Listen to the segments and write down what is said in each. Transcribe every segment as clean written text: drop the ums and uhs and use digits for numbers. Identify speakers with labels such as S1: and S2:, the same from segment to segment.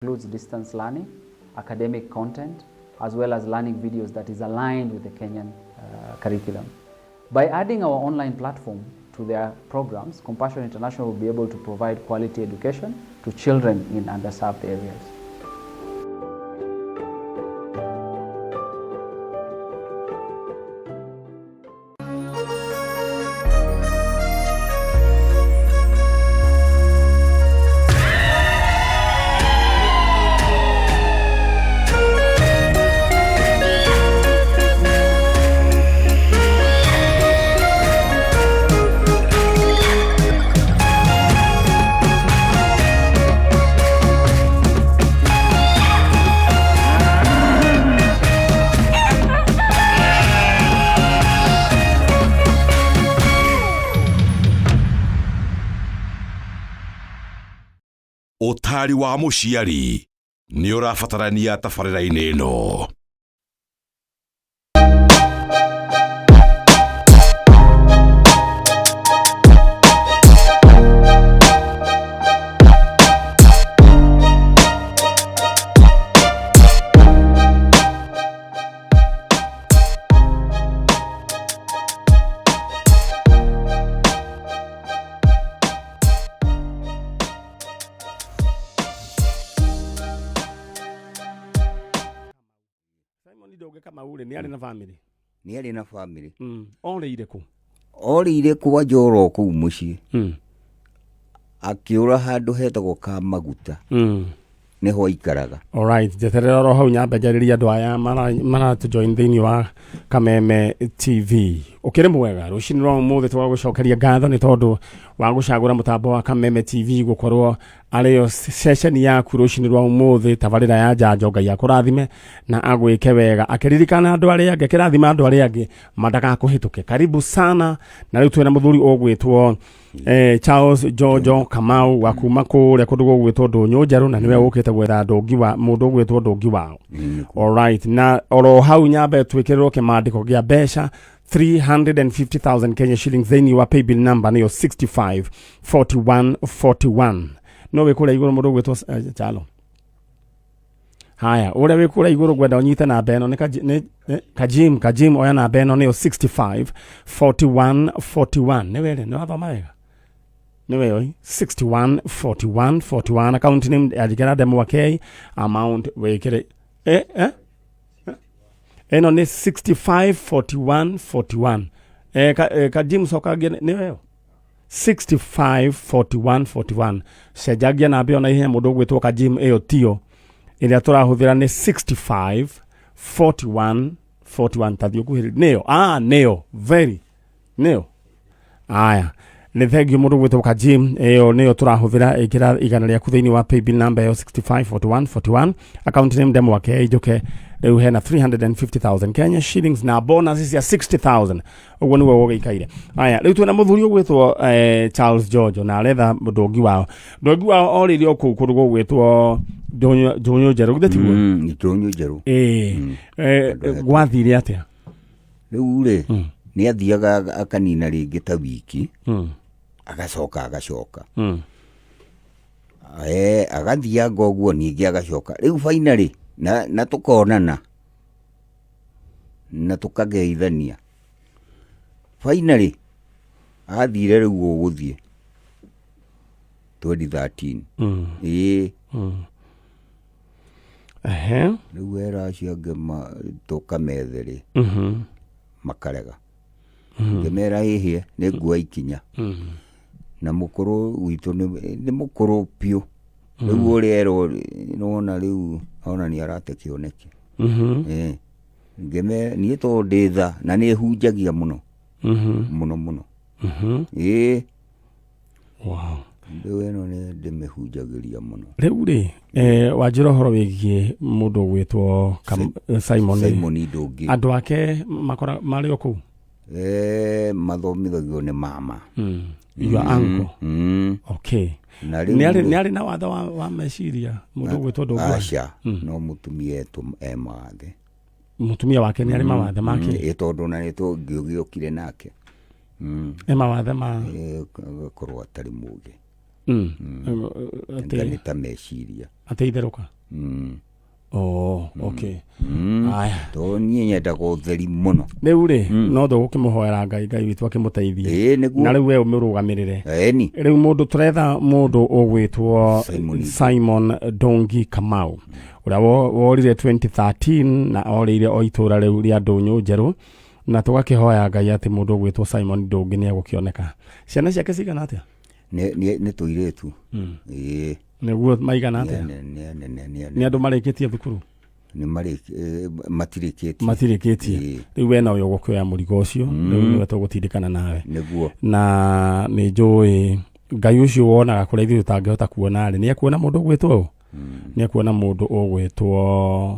S1: Includes distance learning, academic content, as well as learning videos that is aligned with the Kenyan curriculum. By adding our online platform to their programs, Compassion International will be able to provide quality education to children in underserved areas.
S2: Ũtaari wa mũciari nĩ ũrabatarania tabarĩra-inĩ ĩno.
S3: Simon Ndũngĩ Kamau rĩ nĩ arĩ na family?
S4: Nĩ arĩ na family.
S3: Orĩire kũ?
S4: Orĩire kwa Njoro kũu mũciĩ. Akĩũra handũ hetagwo ka maguta. Nĩho aikaraga.
S3: Alright, njeterera oro hau nyambe njarĩrie andũ aya maratũ join thĩinĩ wa Kameme TV. Ũkĩrĩ mwega rũcinĩ rwa ũmũthĩ, tũgagũcokeria ngatho nĩ tondũ wa gũcagũra mũtambo wa Kameme TV gũkorwo arĩyo ceceni yaku rũcinĩ rwa ũmũthĩ. Tabarĩra ya njanjo, Ngai akũrathime na agwĩke wega, akĩririkana andũ arĩa angĩ, akĩrathima andũ arĩa angĩ mandagakũhĩtũke. Karibu sana. Na rĩu twĩna mũthuri ũgwĩtwo Charles Jojo Kamau wa kuma kũrĩa kũndũ gũgwĩtwo Ndũnyũ Njerũ, na nĩwe ũkĩte gwetha ndũngi wa mũndũ ũgwĩtwo Ndũngi wao. Alright, na oro hau nyambe twĩkĩrĩrwo kĩmandĩko kĩa mbeca 350,000 Kenya shillings thĩinĩ wa paybill number nĩyo 65 41 41. No wĩ kũrĩa igũrũ, mũndũ ũgwĩtwo Chalo. Haya, ũrĩa wĩ kũrĩa igũrũ, ngwenda ũnyite namba ĩno nĩ Kajim. Kajim, oya namba ĩno nĩyo 65 41 41. Nĩ were nĩ wathoma wega, nĩ weyo 61 41 41. Account name andĩkĩra ndemwa K, amount wĩkĩre ĩno nĩ 65 41 41. Kajim, cokangie, nĩ weyo 65 41 41. Cenjagia namba ĩyo na ihenya, mũndũ ũgwĩtwo Kajim. Ĩyo tiyo ĩrĩa tũrahũthĩra, nĩ 65 41 41. Tathiĩ ũkuhĩrĩrie. Nĩyo, ah, nĩyo, very nĩyo. Aya, nĩ thengio, mũndũ ũgwĩtwo Kajim. Ĩyo nĩyo tũrahũthĩra. Ĩkĩra 100 rĩaku thĩinĩ wa paybill number ĩyo 65 41 41, account name ndemwa K njũke. Rĩu hena 350,000 Kenya shillings na bonus cia 60,000. Ũguo nĩguo gũgĩikaire. Aya, rĩu twĩna mũthuri ũgwĩtwo Charles George, na aretha ndũngi wao. Ndũngi wao orĩire o kũu kũndũ gũgwĩtwo Ndũnyũ Njerũ, githĩ tiguo?
S4: Ndũnyũ Njerũ.
S3: Ĩĩ. Gwathire atĩa?
S4: Rĩu rĩ, nĩ athiaga akanina rĩngĩ ta wiki, agacoka agacoka. Agathianga ũguo, ningĩ agacoka rĩu finally na tũkonana na tũkageithania. Finally athire, rĩu ũgũthiĩ 2013. Ĩĩ. Rĩu era acio angĩ tũkamethe rĩ, makarega. Ngĩmera ĩhĩe nĩ nguoya ikinya. Na mũkũrũ witũ nĩ mũkũrũ biũ rĩu, ũrĩa erwo nĩwona rĩu ona nĩ arate kĩoneki. Ngĩme niĩ tondũ ndĩ tha na nĩ hunjagia mũno mũno mũno. Ĩĩ. Mbeũ ĩno nĩ ndĩmĩhunjagĩria mũno.
S3: Rĩu rĩ, wanjĩra ũhoro wĩgiĩ mũndũ ũgwĩtwo Simon rĩ.
S4: Simon Ndũngĩ.
S3: Andũ ake makora marĩ o kũu?
S4: Mathomithagio nĩ mama.
S3: Your uncle?
S4: Mm.
S3: Okay.
S4: Na rĩu
S3: nĩ arĩ nĩ arĩ na watho wa meciria, mũndũ ũgwĩtwo Ndũng'ũ?
S4: Aca, no mũtumia etwo e mawathe.
S3: Mũtumia wake nĩ arĩ mawathe make?
S4: Ĩ, tondũ na nĩ tũngĩũgĩokire nake.
S3: E mawathe ma
S4: Agakorwo atarĩ mũgĩ. Anga
S3: Atĩ
S4: nĩ ta meciria.
S3: Atĩ itherũka. Oh, okay. Aya.
S4: Tondũ niĩ nyendaga ũtheri mũno.
S3: Rĩu rĩ, no tũgũkĩmũhoera Ngai, Ngai witũ akĩmũteithie.
S4: Ĩĩ nĩguo.
S3: Na rĩu we ũmũrũgamĩrĩre.
S4: Ĩni.
S3: Rĩu mũndũ tũretha mũndũ ũgwĩtwo
S4: Simon.
S3: Simon Dongi Kamau ũrĩa worire 2013 na orĩire o itũra rĩu rĩa Ndũnyũ Njerũ, na tũgakĩhoya Ngai atĩ mũndũ ũgwĩtwo Simon Ndũngĩ nĩ egũkĩoneka. Ciana ciake cigana atĩa?
S4: Nĩ tũirĩtu. Ĩĩ.
S3: Nĩguo maigana
S4: Nĩ
S3: atĩa?
S4: anene, nĩ anene, nĩ
S3: Nĩ
S4: anene.
S3: andũ marĩkĩtie thukuru?
S4: Nĩ matirĩkĩtie.
S3: Matirĩkĩtie.
S4: Ĩĩ.
S3: Rĩu we nowe ũgũkĩoya mũrigo ũcio, rĩu nĩwe tũgũtindĩkana nawe.
S4: Nĩguo.
S3: Na nĩ njũĩ Ngai ũcio wonaga kũrĩa ithuĩ tũtangĩhota kuona rĩ, nĩ ekuona mũndũ ũgwĩtwo ũũ, nĩ ekuona mũndũ ũgwĩtwo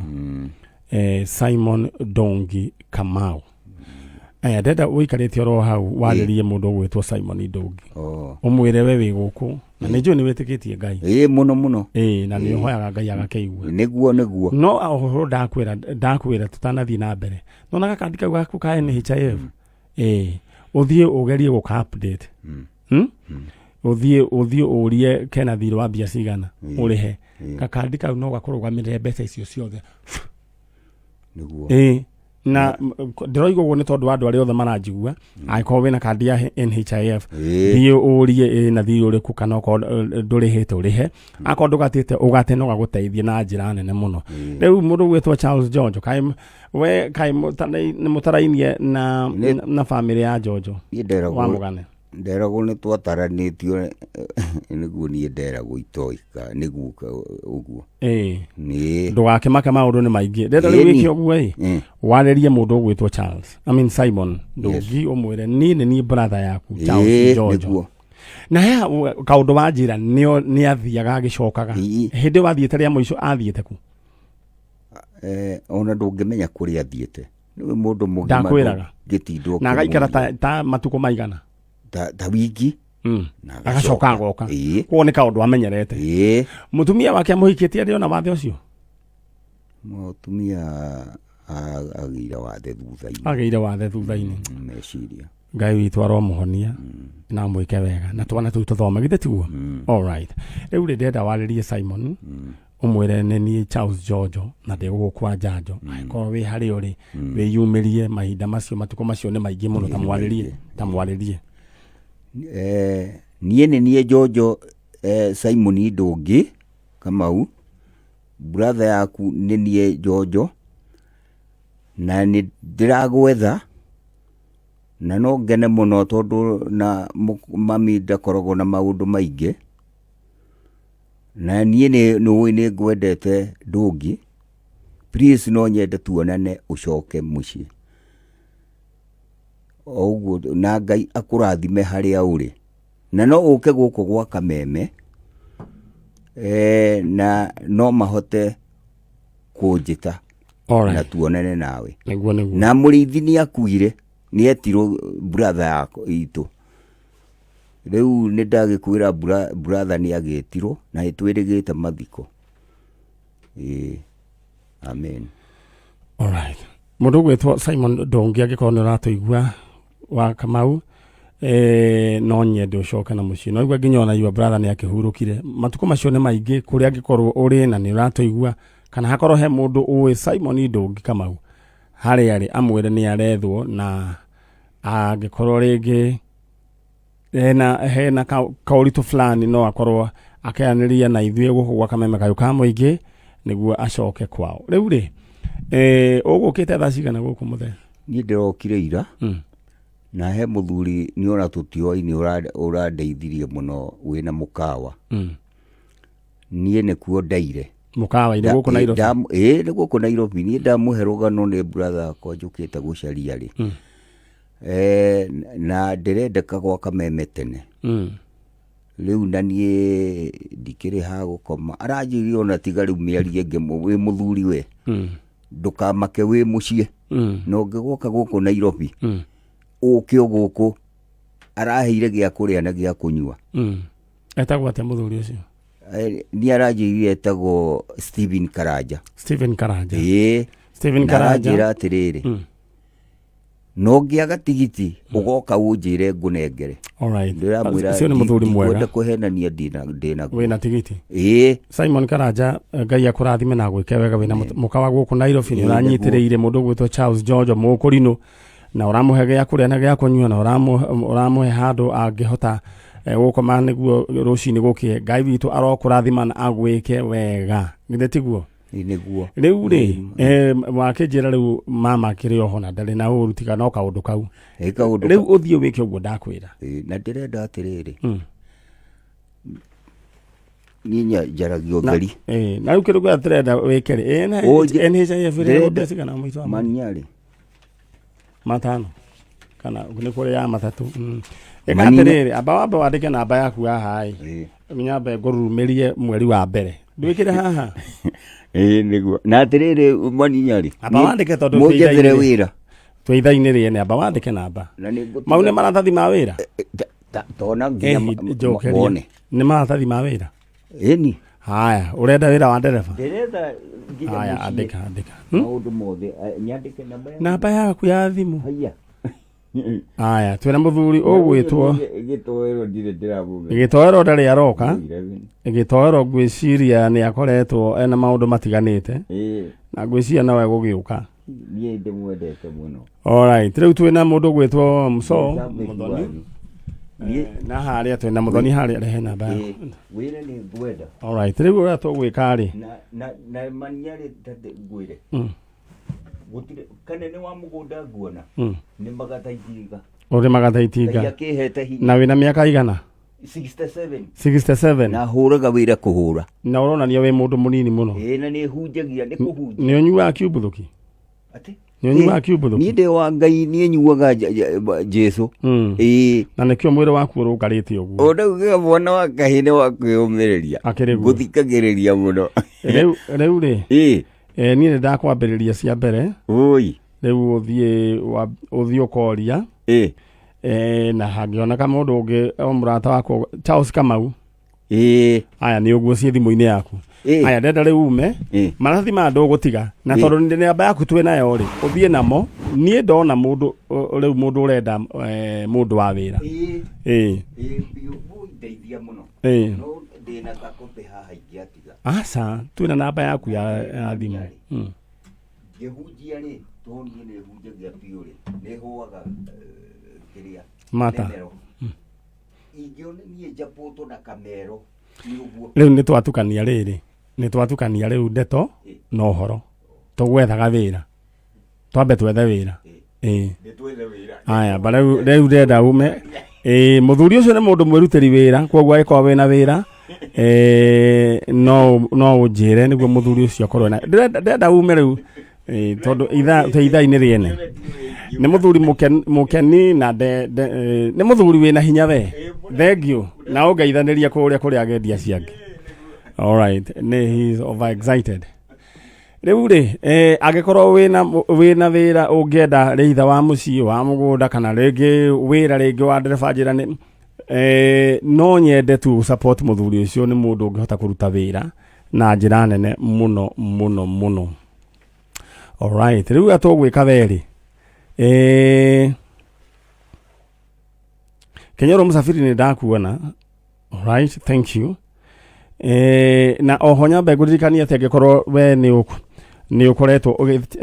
S3: Simon Dongi Kamau. Aya, ndenda ũikarĩte oro hau warĩrie mũndũ ũgwĩtwo Simon Dongi.
S4: Oh.
S3: Ũmwĩre we wĩ gũkũ na nĩ njũĩ nĩ wĩtĩkĩtie Ngai.
S4: Ĩĩ mũno mũno.
S3: Ĩĩ, na nĩ ũhoyaga Ngai agakĩigua.
S4: Nĩguo nĩguo.
S3: No ũhoro ndakwĩra tũtanathiĩ na mbere, nona gakandi kau gaku ka NHIF, ĩĩ, ũthiĩ ũgerie gũka update. Ũthiĩ ũrie kena thirĩ wa mbia cigana ũrĩhe. Gakandi kau no gakũrũgamĩrĩre mbeca icio ciothe.
S4: Nĩguo.
S3: Ĩĩ, na ndĩroiga ũguo nĩ tondũ wa andũ arĩa othe maranjigua, angĩkorwo wĩna kandi ya NHIF, thiĩ ũrie ĩna thirĩ ũrĩkũ, kana okorwo ndũrĩhĩte ũrĩhe, akorwo ndũgatĩte ũgate, no gagũteithie na njĩra nene mũno. Rĩu mũndũ ũgwĩtwo Charles Jojo, kaĩ we kaĩ nĩ mũtarainie na na bamĩrĩ ya Jojo
S4: Niĩ nderagwo
S3: wa mũgane?
S4: Nderagwo nĩ twataranĩtio, nĩguo niĩ nderagwo itoĩ ka nĩguo ũguo.
S3: Ĩĩ.
S4: Nĩ
S3: Ndũgakĩmake, maũndũ nĩ maingĩ. Ndĩrenda rĩu
S4: Ĩni.
S3: wĩke ũguo ĩ, warĩrie mũndũ ũgwĩtwo Charles, I mean Simon Ndũngi, ũmwĩre niĩ nĩ niĩ brother yaku Charles Jojo.
S4: Nĩguo.
S3: Na he kaũndũ wa njĩra nĩ athiaga agĩcokaga.
S4: Ĩĩ.
S3: Hĩndĩ ĩyo athiĩte rĩa mũico athiĩte ku?
S4: Ona ndũngĩmenya kũrĩa athiĩte, nĩwe mũndũ mũgima.
S3: Ndakwĩraga.
S4: Ndũngĩtinda
S3: Na agaikara
S4: ũkĩmũria.
S3: ta matukũ maigana?
S4: Ta wiki. Na
S3: agacoka agoka.
S4: Ĩĩ.
S3: Koguo nĩ kaũndũ amenyerete.
S4: Ĩĩ.
S3: Mũtumia wake amũhikĩtie arĩ ona wathe ũcio?
S4: Mũtumia agĩire wathe thutha-inĩ.
S3: Agĩire wathe thutha-inĩ.
S4: Meciria.
S3: Ngai witũ aromũhonia na amwĩke wega na twana tũu tũthome, githĩ tiguo? All right, rĩu rĩ, ndĩrenda warĩrie Simon, ũmwĩre nĩ niĩ Charles Jojo na ndĩ gũkũ kwa Njanjo. Angĩkorwo wĩ harĩa ũrĩ, wĩyumĩrie. Mahinda macio, matukũ macio nĩ maingĩ mũno. Ta mwarĩrie, ta mwarĩrie.
S4: Niĩ nĩ niĩ Jojo Simon Ndũngĩ Kamau, brother yaku nĩ niĩ Jojo, na nĩ ndĩragwetha na no ngene mũno tondũ na mami ndakoragwo na maũndũ maingĩ, na niĩ nĩ nĩũĩ nĩ ngwendete Ndũngĩ. Please, no nyende tuonane, ũcoke mũciĩ o ũguo, na Ngai akũrathime harĩa ũrĩ, na no ũke gũkũ gwa Kameme na no mahote kũnjĩta
S3: All
S4: na
S3: right.
S4: tuonane nawe.
S3: Nĩguo nĩguo.
S4: Na mũrĩithi nĩ akuire, nĩ etirwo brother yako itũ. Rĩu nĩ ndagĩkwĩra brother nĩ agĩtirwo na nĩ twĩrĩgĩte mathiko. Ĩĩ, amen.
S3: Alright. Mũndũ ũgwĩtwo Simon Ndũngĩ, angĩkorwo nĩ ũratũigua, wa Kamau, no nyende ũcoke na mũciĩ. No igua nginya ona your brother nĩ akĩhurũkire. Matukũ macio nĩ maingĩ kũrĩa angĩkorwo ũrĩ na nĩ ũratũigua, kana hakorwo he mũndũ ũĩ Simon Ndũngĩ Kamau harĩa arĩ, amwĩre nĩ arethwo, na angĩkorwo rĩngĩ hena kaũritũ fulani no akorwo akĩaranĩria na ithuĩ gũkũ gwa Kameme Kayũ ka Mũingĩ nĩguo acoke kwao. Rĩu rĩ, ũgũkĩte thaa cigana gũkũ mũthee?
S4: Niĩ ndĩrokire ira. Na he mũthuri nĩ ona tũtioaine ũrandeithirie mũno wĩna mũkawa. Niĩ nĩkuo ndaire.
S3: Mũkawa-inĩ gũkũ Nairobi?
S4: Ĩĩ, nĩ gũkũ Nairobi. Niĩ ndamũhe rũgano nĩ brother yakwa njũkĩte gũcaria rĩ. Na ndĩrendeka gwa Kameme tene. Rĩu na niĩ ndikĩrĩ ha gũkoma, aranjĩrire ona tiga rĩu mĩario ĩngĩ, wĩ mũthuri we. Ndũkamake, wĩ mũciĩ. Na ũngĩgoka gũkũ Nairobi, ũke o gũkũ, araheire gĩa kũrĩa na gĩa kũnyua.
S3: Etagwo atĩa mũthuri ũcio?
S4: Niĩ aranjĩrire etagwo Stephen Karanja.
S3: Stephen Karanja.
S4: Ĩĩ.
S3: Stephen
S4: Na
S3: Karanja.
S4: aranjĩra atĩrĩrĩ, Na ũngĩaga tigiti ũgoka ũnjĩre ngũnengere.
S3: Alright.
S4: Ndĩramwĩra
S3: Ũcio nĩ mũthuri mwega.
S4: Ndikwenda kũhenania ndĩnaguo.
S3: Wĩna tigiti.
S4: Ĩĩ.
S3: Simon Karanja, Ngai akũrathime na agwĩke wega. Wĩna mũka wa gũkũ Nairobi nĩ
S4: Ĩĩ,
S3: ũranyitĩrĩire mũndũ ũgwĩtwo Charles George Mũkũrinũ, na ũramũhe gĩa kũrĩa na gĩa kũnyua, na ũramũhe handũ angĩhota gũkoma nĩguo rũcinĩ gũkĩe. Ngai witũ arokũrathima na agwĩke wega, githĩ tiguo?
S4: Ĩĩ, nĩguo.
S3: Rĩu rĩ, wakĩnjĩra rĩu mama akĩrĩ oho na ndarĩ na ũru tiga no kaũndũ kau.
S4: Ĩĩ, kaũndũ.
S3: Rĩu ũthiĩ wĩke ũguo ndakwĩra.
S4: Ĩĩ, na ndĩrenda atĩrĩrĩ, niĩ njaragia ũtheri.
S3: Na rĩu kĩndũ kĩrĩa tũrenda wĩke rĩ, NHIF ĩrĩ mbeca kana mũico wa mweri?
S4: Maniarĩ
S3: Matano kana nĩ kũrĩ ya matatũ. Ĩka atĩrĩrĩ, amba wambe wandĩke namba yaku haha ĩ. Nyambe ngũrurumĩrie mweri wa mbere ndwĩkĩre haha.
S4: Ĩĩ, nĩguo. Na atĩrĩrĩ, maninyarĩ,
S3: Amba wandĩke tondũ
S4: mũnjethere
S3: twĩ
S4: wĩra.
S3: Twĩ ithaa-inĩ rĩene, amba wandĩke namba.
S4: Na nĩ ngũtiga-
S3: Mau nĩ maratathi ma wĩra.
S4: Tona nginya
S3: Njokeria.
S4: wone.
S3: Nĩ maratathi ma wĩra.
S4: Ĩni.
S3: Haya, ũrenda wĩra wa ndereba?
S4: Ndĩretha nginya
S3: Haya,
S4: mũciĩ.
S3: andĩka, andĩka.
S4: Maũndũ mothe, nyandĩke namba ya
S3: Namba yaku ya thimũ.
S4: Haya.
S3: Haya, twĩna mũthuri ũgwĩtwo
S4: Gĩtoero ndirĩ ndĩramũmenya.
S3: Gĩtoero ndarĩ aroka. Gĩtoero ngwĩciria nĩ akoretwo ena maũndũ matiganĩte. Na ngwĩciria nowe gũgĩũka.
S4: Niĩ ndĩmwendete mũno.
S3: Alright, rĩu twĩna mũndũ ũgwĩtwo Mso
S4: Elizabeth
S3: Mũthoni.
S4: wanyu. Niĩ
S3: Na harĩa twĩna Mũthoni harĩa, rehe namba yaku.
S4: Wĩra nĩ ngwenda.
S3: Alright, rĩu ũrĩa tũgwĩka rĩ.
S4: Na maniarĩ ngwĩre. Gũtirĩ kanene wa mũgũnda nguona. Nĩ magata itinga.
S3: Ũrĩmaga ta itinga.
S4: Ngai akĩhete hinya.
S3: Na wĩna mĩaka igana?
S4: 67.
S3: 67.
S4: Na hũraga wĩra kũhũra.
S3: Na ũronania wĩ mũndũ mũnini mũno.
S4: Ĩĩ, na nĩ hunjagia, nĩ kũhunjia.
S3: Nĩ ũnyuaga kiumbũthũki?
S4: Atĩ?
S3: Nĩ ũnyuaga kiumbũthũki?
S4: Niĩ ndĩ wa Ngai, niĩ nyuaga Jesu. Ĩĩ.
S3: Na nĩkĩo mwĩrĩ waku ũrũngarĩte ũguo.
S4: O ndaugaga mwana wa kahĩĩ nĩ wa kwĩyũmĩrĩria.
S3: Akĩrĩ guo.
S4: Ngũthikagĩrĩria mũno.
S3: Rĩu rĩ.
S4: Ĩĩ.
S3: Niĩ nĩ ndakwambĩrĩria cia mbere.
S4: Oi.
S3: Rĩu ũthiĩ ũkoria.
S4: Ĩĩ.
S3: Na hangĩoneka mũndũ ũngĩ o mũrata wakwa Charles Kamau.
S4: Ĩĩ.
S3: Aya nĩ ũguo ciĩ thimũ-inĩ yaku.
S4: Ĩĩ.
S3: Aya ndenda rĩu ume.
S4: Ĩĩ.
S3: Maratathi maya ndũgũtiga. Na
S4: Ĩĩ.
S3: tondũ nĩ namba yaku twĩ nayo rĩ, ũthiĩ namo. Niĩ ndona mũndũ, rĩu mũndũ ũrenda, mũndũ wa wĩra.
S4: Ĩĩ.
S3: Ĩĩ.
S4: Ĩĩ, biũ, mũndeithia mũno.
S3: Ĩĩ.
S4: No ndĩna gakopi haha ingĩatiga.
S3: Aca, twĩna namba yaku ya thimũ.
S4: Ngĩhunjia rĩ, tondũ niĩ nĩ hunjagia biũ rĩ, nĩ hũaga, kĩrĩa.
S3: Mata.
S4: Mĩmero. Ingĩona niĩ njapũtwo na kamero, nĩ ũguo.
S3: Rĩu nĩ twatukania rĩrĩ, nĩ twatukania rĩu ndeto na ũhoro. Tũgwethaga wĩra. Twambe twethe wĩra. Ĩĩ.
S4: Nĩ twethe wĩra.
S3: Aya, ba rĩu ndĩrenda ume. Ĩĩ, mũthuri ũcio nĩ mũndũ mwĩrutĩri wĩra, koguo angĩkorwo wĩna wĩra, no ũnjĩre nĩguo mũthuri ũcio akorwo na. Ndĩrenda ume rĩu. Ĩĩ, tondũ twĩ ithaa-inĩ rĩene. Nĩ mũthuri mũkeni na nĩ mũthuri wĩna hinya we. Thank you. Na ũngeithanĩria kũrĩa kũrĩa agendi acio angĩ. All right. Nĩ he is overexcited. Rĩu rĩ, angĩkorwo wĩna wĩra ũngĩenda rĩitha wa mũciĩ, wa mũgũnda, kana rĩngĩ wĩra rĩngĩ wa ndereba njĩra nĩ, no nyende tu support mũthuri ũcio, nĩ mũndũ ũngĩhota kũruta wĩra na njĩra nene mũno mũno mũno. All right, rĩu ũrĩa tũgwĩka werĩ, Kenyoro Mũsafiri nĩ ndakuona. All right, thank you. Na oho nyambe ngũririkanie atĩ angĩkorwo we nĩ ũkoretwo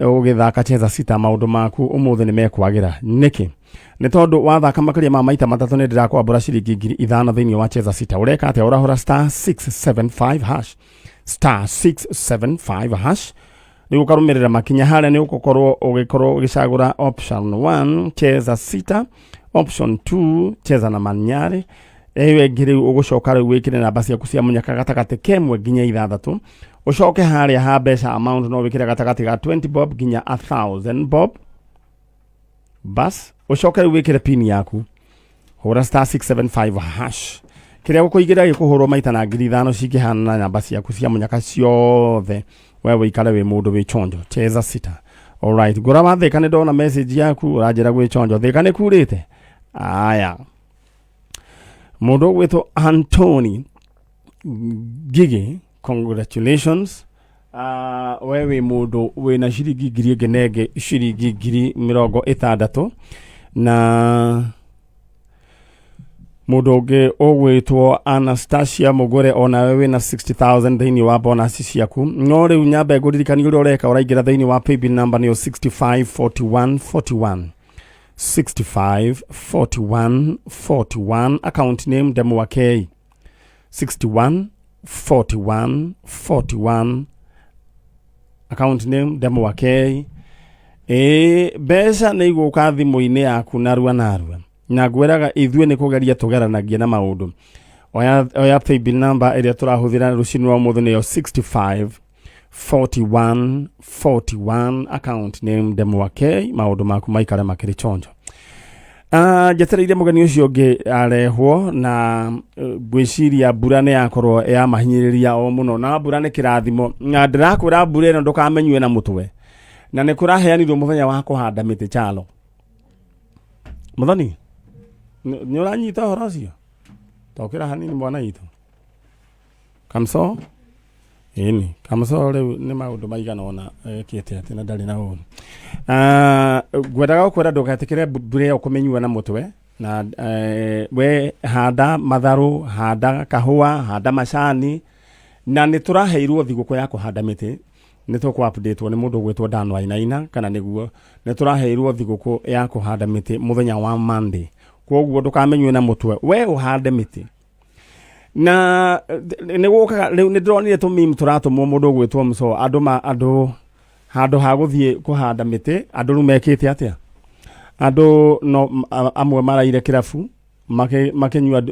S3: ũgĩthaka Cheza Sita, maũndũ maku ũmũthĩ nĩ mekwagĩra. Nĩkĩ? Nĩ tondũ wathaka makĩria ma maita matatũ nĩ ndĩrakwambũra ciringi ngiri ithano thĩinĩ wa Cheza Sita. Ũreka atĩa? Ũrahũra star 675 hash, star 675 hash. Rĩu ũkarũmĩrĩra makinya harĩa nĩ ũgũkorwo ũgĩkorwo ũgĩcagũra option 1 Cheza Sita, option 2 Cheza na Manyarĩ. Ĩyo ĩngĩ rĩu ũgũcoka rĩu wĩkĩre namba ciaku cia mũnyaka gatagatĩ kemwe nginya ithathatũ. Ũcoke harĩa ha mbeca amount no wĩkĩre gatagatĩ ga 20 bob nginya 1000 bob. Bas, ũcoke rĩu wĩkĩre pin yaku. Hũra star 675 hash. Kĩrĩa gũkũigĩra gĩkũhũrwo maita na ngiri ithano cingĩhana na namba ciaku cia mũnyaka ciothe. We wĩikare wĩ mũndũ wĩ chonjo. Cheza Sita. All right. Ngũra wa Thĩka nĩ ndona message yaku ũranjĩra gwĩ chonjo. Thĩka nĩ kurĩte? Aya. Mũndũ ũgwĩtwo Anthony Ngigi, congratulations. We wĩ mũndũ wĩna ciringi ngiri ĩngĩ na ĩngĩ, ciringi 60,000, na mũndũ ũngĩ ũgwĩtwo Anastasia Mũgũre, onawe wĩna 60,000 thĩinĩ wa bonus ciaku. No rĩu nyambe ngũririkanie ũrĩa ũreka, ũraingĩra thĩinĩ wa paybill number nĩyo 654141, 654141, account name Ndemwa K, 61 41 41, account name Ndemwa K. Ĩĩ, mbeca nĩ igũka thimũ-inĩ yaku narua narua, na ngwĩraga ithuĩ nĩ kũgeria tũgeranagia na maũndũ. Oya paybill number ĩrĩa tũrahũthĩra rũcinĩ rwa ũmũthĩ nĩyo 65 41 41, account name Ndemwa K. Maũndũ maku maikare makĩrĩ chonjo. Njetereire mũgeni ũcio ũngĩ arehwo, na ngwĩciria mbura nĩ yakorwo yamahinyĩrĩria o mũno, na mbura nĩ kĩrathimo, na ndĩrakwĩra mbura ĩno ndũkamenyue na mũtwe, na nĩ kũraheanirwo mũthenya wa kũhanda mĩtĩ. Chalo Mũthoni, nĩ ũranyita ũhoro ũcio? Tokĩra hanini, mwana witũ Kamso. Ĩni Kamso, rĩu nĩ maũndũ maigana ũna ekĩte atĩ na ndarĩ na ũru. Ngwendaga gũkwĩra ndũgetĩkĩre mbura ĩyo kũmĩnyua na mũtwe, na we handa matharũ, handa kahũa, handa macani, na nĩ tũraheirwo thigũkũ ya kũhanda mĩtĩ. Nĩ tũkũ update nĩ mũndũ ũgwĩtwo Dan Wainaina, kana nĩguo nĩ tũraheirwo thigũkũ ya kũhanda mĩtĩ mũthenya wa Monday. Koguo ndũkamenyue na mũtwe, we ũhande mĩtĩ. Na nĩ gũkaga rĩu nĩ ndĩronire tũmeme tũratũmwo mũndũ ũgwĩtwo Mso, andũ ma andũ handũ ha gũthiĩ kũhanda mĩtĩ, andũ rĩu mekĩte atĩa? Andũ no amwe maraire kĩrabu makĩnyua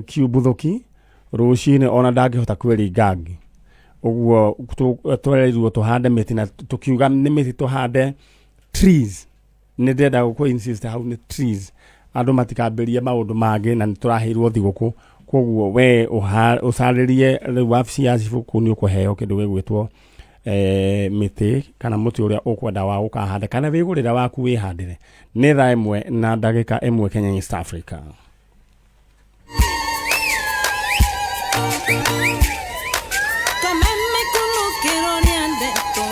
S3: kiumbuthũki rũcinĩ, ona ndangĩhota kwĩringa ngi. Ũguo twererirwo tũhande mĩtĩ, na tũkiuga nĩ mĩtĩ tũhande, trees. Nĩ ndĩrenda gũkũ insist hau nĩ trees, andũ matikambĩrie maũndũ mangĩ, na nĩ tũraheirwo thigũkũ. Koguo we ũcarĩrie rĩu wabici ya cibũ, kũu nĩ ũkũheo kĩndũ gĩgwĩtwo mĩtĩ, kana mũtĩ ũrĩa ũkwenda wa gũkahanda, kana wĩgũrĩre waku wĩhandĩre. Nĩ 1:01 Kenya, East Africa.
S5: Kameme kunukirwo nĩ ndeto.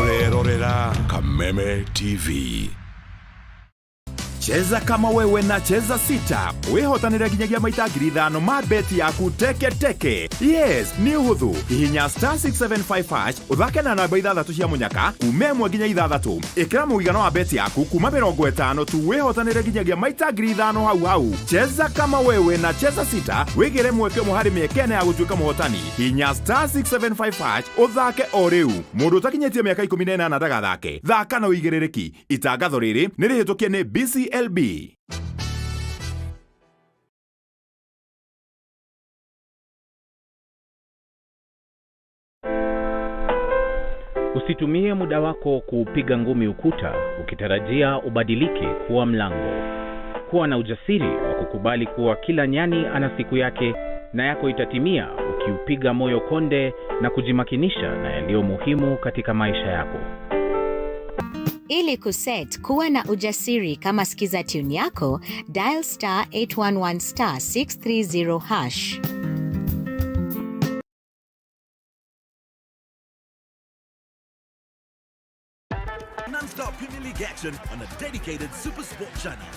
S2: Ũrerorera Kameme TV.
S6: Cheza kama wewe na Cheza Sita, wĩhotanĩre nginyagia maita 5,000 ma beti yaku teke teke. Yes, nĩ ũhũthũ. Hihinya *675 hash, ũthake na namba ithathatũ cia mũnyaka kuma 1 nginya 6. Ĩkĩra mũigana wa beti yaku kuma 50 tu, wĩhotanĩre nginyagia maita 5,000 hau hau. Cheza kama wewe na Cheza Sita, wĩgĩre mweke ũmwe harĩ mĩeke 4 ya gũtuĩka mũhotani. Hinya *675 hash ũthake o rĩu. Mũndũ ũtakinyĩtie mĩaka 18 ndagathake. Thaka na ũigĩrĩrĩki. Itangatho rĩrĩ nĩ rĩhĩtũkie nĩ BCLB.
S7: Usitumie muda wako kuupiga ngumi ukuta ukitarajia ubadilike kuwa mlango. Kuwa na ujasiri wa kukubali kuwa kila nyani ana siku yake, na yako itatimia ukiupiga moyo konde na kujimakinisha na yaliyo muhimu katika maisha yako.
S8: Ili kuset kuwa na ujasiri kama skiza tune yako, dial *811 *630 hash.
S9: Non-stop Premier League action on a dedicated Super Sport channel.